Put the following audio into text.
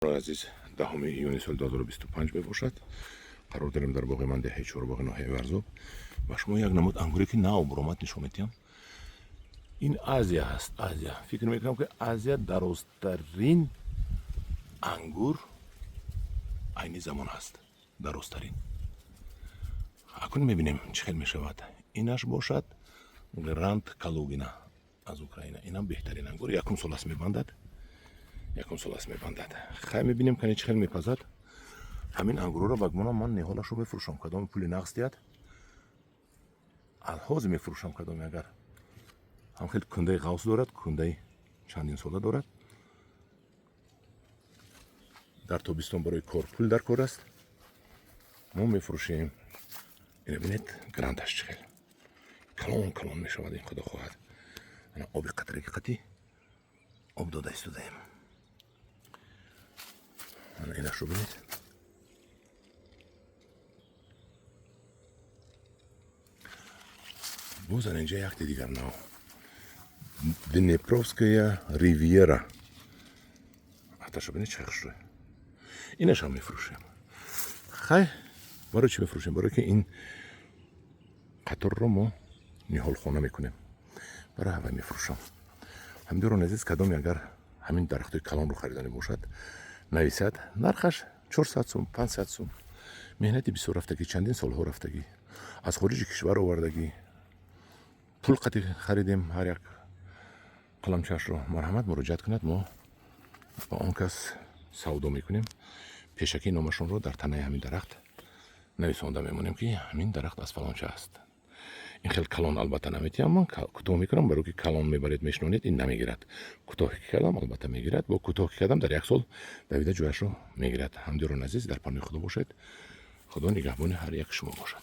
Азиз, 10 июни соли 2025 мебошад. Қарор дорем дар боғи ман, деҳаи Чорбоғи, ноҳияи Варзоб. Ба шумо як намуд ангуре, ки нав буромад, нишон медиҳам. Ин Азия ҳаст, Азия. Фикр мекунам, ки Азия дарозтарин ангур айни замон ҳаст, дарозтарин. Акун мебинем, чӣ хел мешавад. Инаш бошад Гранд Калугина аз Украина. Инам беҳтарин ангур, якум сол аст мебандад, якум сол аст мебандад. Хай, мебинем, кане чӣ хел мепазад. Ҳамин ангурҳоро, ба гумонам, ман ниҳолашро мефурӯшам. Кадоми пули нағз диҳад, алҳозир мефурӯшам. Кадоме агар ҳам хел кундаи ғавс дорад, кундаи чандин сола дорад, дар тобистон барои кор пул дар кор аст, мо мефурӯшем. Ина бинед, Грандаш чӣ хел калон калон мешавад. Ин, худо хоҳад, ана оби қатраги қатӣ об дода истодаем. Ана инашро бинед. Боз ана инҷа якти дигар нав, Днепровская Ривьера. Аташа бинед, чӣ хушрӯй. Инашам мефурӯшем. Хай, барои чӣ мефурӯшем? Барое ки ин қаторро мо ниҳолхона мекунем, барои ҳамай мефурӯшам. Ҳамдиёрони азиз, кадоме агар ҳамин дарахтои калонро хариданӣ бошад, нависад. Нархаш 400 сум, 500 сум. Меҳнати бисёр рафтагӣ, чандин солҳо рафтагӣ, аз хориҷи кишвар овардагӣ, пул қатӣ харидем ҳар як қаламчаашро. Марҳамат, муроҷиат кунад, мо ба он кас савдо мекунем. Пешакӣ номашонро дар танаи ҳамин дарахт нависонда мемонем, ки ҳамин дарахт аз фалонча аст. Ин хел калон албатта наметиҳам, ман кӯтоҳ мекунам, барое ки калон мебаред, мешинонед, ин намегирад. Кӯтоҳ ки кардам, албатта мегирад. Бо кӯтоҳ ки кардам, дар як сол давида ҷояшро мегирад. Ҳамдиёрони азиз, дар паноҳи Худо бошед. Худо нигаҳбони ҳар як шумо бошад.